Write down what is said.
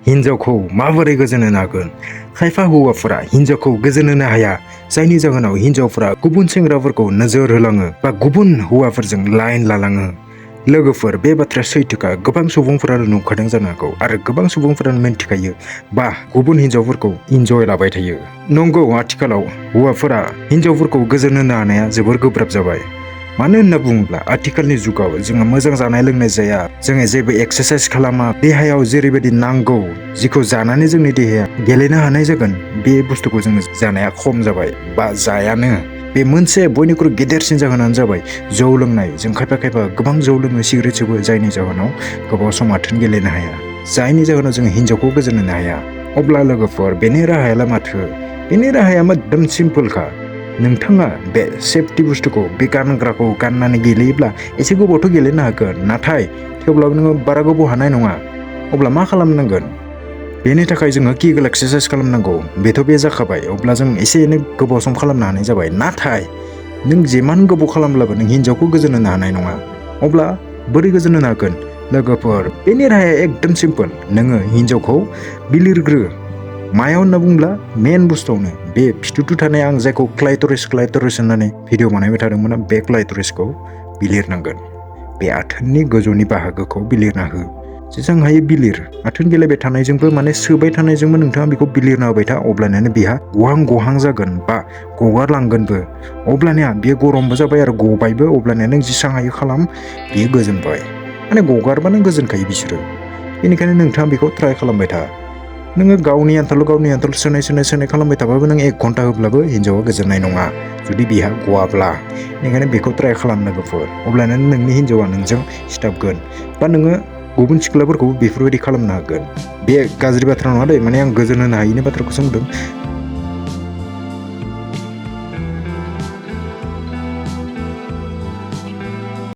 हिन्जावखौ माबोरै गोजोन होनो हागोन? खायफा हौवाफोरा हिन्जावखौ गोजोन होनो हाया, जायनि जाहोनाव हिन्जावफोरा गुबुन सेंग्राफोरखौ नोजोर होलाङो बा गुबुन हौवाफोरजों लाइन लालाङो। लोगोफोर, बे बाथ्राया सैथोखा। गोबां सुबुंफोरानो नुखादों जानो हागौ आरो गोबां सुबुंफोरानो मिन्थिखायो बा गुबुन हिन्जावफोरखौ इन्जय लाबाय थायो। नंगौ, आथिखालाव हौवाफोरा हिन्जावफोरखौ गोजोन होनो हानाया जोबोर गोब्राब जाबाय। मानो होनना बुङोब्ला आथिखालनि जुगाव जोङो मोजां जानाय लोंनाय जाया, जोङो जेबो एक्सारसाइस खालामा, देहायाव जेरैबायदि नांगौ जिखौ जानानै जोंनि देहाया गेलेनो हानाय जागोन, बे बुस्थुखौ जोङो जानाया खम जाबाय बा जायानो। बे मोनसे बयनिख्रुइ गेदेरसिन जाहोनानो जाबाय जौ लोंनाय। जों खायफा गोबां जौ लोङो, सिगारेट सोबो, जायनि जाहोनाव गोबाव सम आथोन गेलेनो हाया, जायनि जाहोनाव जोङो हिन्जावखौ गोजोन होनो हाया। अब्ला लोगोफोर, बेनि राहायालाय माथो? बेनि राहाया एकदम सिम्पोलखा। नोंथाङा बे सेफटि बुस्थुखौ, बे गानग्राखौ गाननानै गेलेयोब्ला एसे गोबावथ' गेलेनो हागोन, नाथाय थेवब्लाबो नोङो बारा गोबाव हानाय नङा। अब्ला मा खालामनांगोन? बेनि थाखाय जोङो किगेल एक्सारसाइस खालामनांगौ। बेथ' बे जाखाबाय। अब्ला जों एसे एनै गोबाव सम खालामनो हानाय जाबाय। नाथाय नों जेमान गोबाव खालामब्लाबो नों हिन्जावखौ गोजोन होनो हानाय नङा। अब्ला बोरै गोजोन होनो हागोन? लोगोफोर, बेनि राहाया एकदम सिम्पोल। नोङो हिन्जावखौ बिलिरग्रो। मायाव होनना बुंब्ला मेन बुस्थुआवनो, बे फिथुथु थानाय, आं जायखौ क्लाइटरिस होननानै भिडिअ बानायबाय थादोंमोन, बे क्लाइटरिसखौ बिलिरनांगोन। बे आथोननि गोजौनि बाहागोखौ बिलिरना हो। जेसां हायो बिलिर। आथोन गेलेबाय थानायजोंबो, माने सोबाय थानायजोंबो नोंथाङा बेखौ बिलिरना होबाय था। अब्लानियानो बेहा गहां जागोन बा गगारलांगोनबो। अब्लानिया बेयो गरमबो जाबाय आरो गबायबो। अब्लानिया नों जेसां हायो खालाम, बेयो गोजोनबाय। माने गगारबानो गोजोनखायो बिसोरो। बेनिखायनो नोंथाङा बेखौ ट्राइ खालामबाय था। नोङो गावनि आन्थाल सोनाय खालामबाय थाबाबो, नों 1 घन्टा होब्लाबो हिन्जावा गोजोननाय नङा, जुदि बेहा गवाब्ला। बेनिखायनो बेखौ ट्राइ खालाम लोगोफोर। अब्लानो नोंनि हिन्जावा नोंजों सिथाबगोन बा नोङो गुबुन सिख्लाफोरखौ बेफोरबायदि खालामनो हागोन। बे गाज्रि बाथ्रा नङा दै, माने आं गोजोन होनो हायिनि बाथ्राखौसो बुंदों।